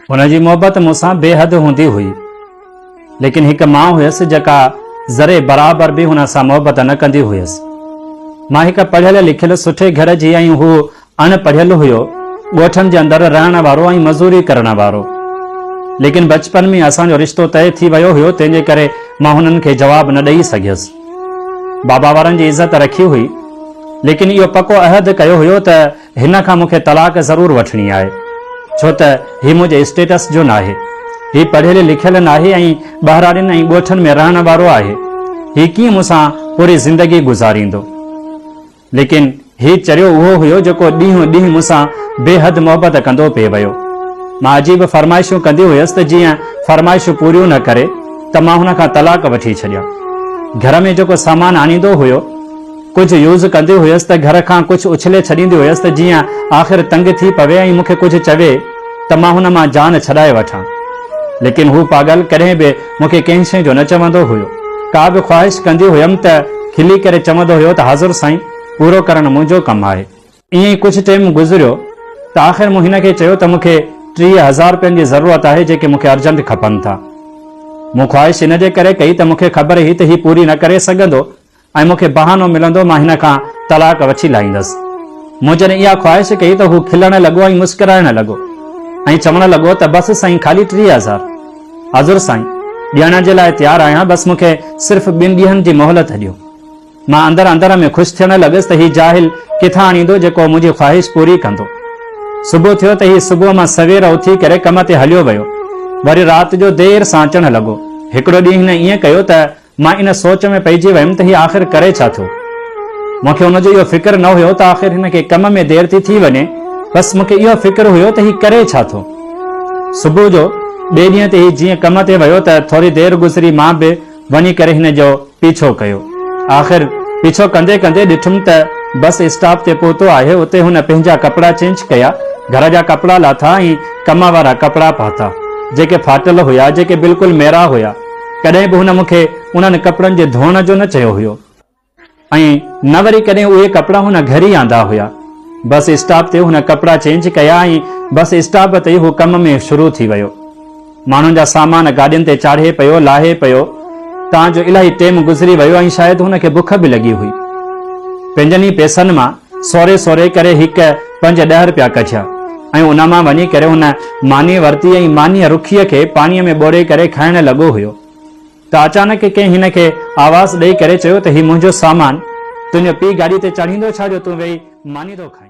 هن جي محبت مون سان بي حد هوندي هئي. ليڪن هڪ مان هيس جيڪا ذري برابر به هن سان محبت نه ڪندي هيس. مان هڪ پڙهيل لکيل سٺي گهر جي ۽ هو اڻ پڙهيل هيو، ڳوٺن جي اندر رهڻ وارو ۽ مزوري ڪرڻ وارو. ليڪن بچپن ۾ اسان جو رشتو طئي ٿي ويو هيو تنهن جي ڪري مان هنن کي جواب نه ڏئي سگهيس. بابا وارن جي عزت رکي هئي. ليڪن اهو پڪو عهد ڪيو هيو ته هن کان مون کي طلاق ضرور وٺڻي آهي، ڇو ته هي منهنجي اسٽيٽس جو ناهي. هي پڙهيل لکيل ناهي ۽ ٻهراڙين ۽ ڳوٺن ۾ رهڻ وارو آهي. هي ڪيئن مون سان پوري زندگي گذاريندو؟ ليڪن هي چريو اهو هيو جيڪو ڏينهون ڏينهن مون سان بي حد محبت ڪندو پئي ويو. مان عجيب فرمائشون ڪندي هيس ته جيئن فرمائشون پوريون نه ڪري ته مان هن کان طلاق وٺي ڇڏيان. گهر ۾ جيڪو سامان آڻيندو هيو، ڪجهه يوز ڪندي هيس ته گهر کان ڪجهه اڇلي ڇڏيندي هيس ته جيئن آخر تنگ ٿي پوي ۽ مون کي ڪجهه چوي ته مان هن مان جان ڇڏائي وٺان. ليڪن هو پاڳل ڪڏهن به مون کي ڪنهن شيء جو نه چوندو هيو. ڪا به خواهش ڪندي هيم ته کلي ڪري چوندو هيو ته حاضر سائين، پورو ڪرڻ منهنجو ڪم آهي. ائين ئي ڪجهه ٽيم گذريو ته آخر مون هن کي چيو ته مون کي 30,000 رپين جي ضرورت آهي جيڪي مون کي ارجنٽ کپن ٿا. مون خواهش ان جي ڪري ڪئي ته مون کي خبر هئي ته هي پوري نه ڪري سگهندو ۽ مون کي بهانو ملندو مان هن کان طلاق وٺي لاهيندس. مون جڏهن اها خواهش ڪئي ته هو کلڻ لڳو ۽ مسڪرائڻ لڳو ۽ چوڻ لڳو ته بس سائين خالي 30,000. حاضر سائين، ڏيڻ جي لاء تيار آهيان بس مون کي صرف ٻن ڏينهن جي مهلت ڏيو. مان اندر اندر ۾ خوش ٿيڻ لڳس ته هي جاهل ڪٿان آڻيندو جيڪو منهنجي خواهش پوري ڪندو. صبح ٿيو ته هي صبح مان سوير اٿي ڪري ڪم تي هليو ويو. وري رات جو دير سان اچڻ لڳو. هڪڙو ڏينهن هن ائين ڪيو ته مان ان سوچ ۾ پئجي ويم ته هي آخر ڪري ڇا ٿو؟ مون کي ان جو اهو فڪر نه هيو ته آخر هن کي ڪم ۾ دير ٿي ٿي وڃي، بس مون کي اهو فڪر هيو ته هي ڪري ڇا ٿو؟ صبح جو ٻئي ڏينهن تي هي جيئن ڪم تي ويو ته ٿوري دير گذري مان به وڃي ڪري هن جو پيڇو ڪيو. آخر پيڇو ڪندي ڪندي ڏٺم ته بس اسٽاپ تي پهتو آهي، اتي هن پنهنجا ڪپڙا چينج ڪيا، گهر جا ڪپڙا لاٿا ۽ ڪم وارا ڪپڙا پاتا، جيڪي ڦاٽل هيا، جيڪي بلڪل ميرا هيا. ڪڏهن به هن مون کي انهن ڪپڙن جي ڌوئڻ جو نه چيو هيو ۽ نه وري ڪڏهن اهي ڪپڙا هن گهر ئي آندا هيا. بس اسٽاپ تي هن ڪپڙا چينج ڪيا ۽ بس اسٽاپ تي ئي هو ڪم ۾ شروع ٿي ويو. ماڻهن جا سامان گاڏين تي چاڙهي پيو، لاهي پيو، تان جو الاهي ٽيم گذري ويو ۽ شايد هن کي بک به لڳي هئي. پنهنجن ئي پئسن مان سوري سوري ڪري هڪ پنج ڏهه رپيا ڪڍيا ۽ ان مان وڃي ڪري هن ماني ورتي ۽ مانيء رکيء کي پاڻيء ۾ ٻوڙي ڪري کائڻ لڳو هيو ته اچانڪ ڪنهن هن کي آواز ڏئي ڪري چيو ته هي منهنجو سامان تنهنجو پيء گاڏي تي چاڙهيندو ڇا جو تون ويهي ماني ٿو کائين.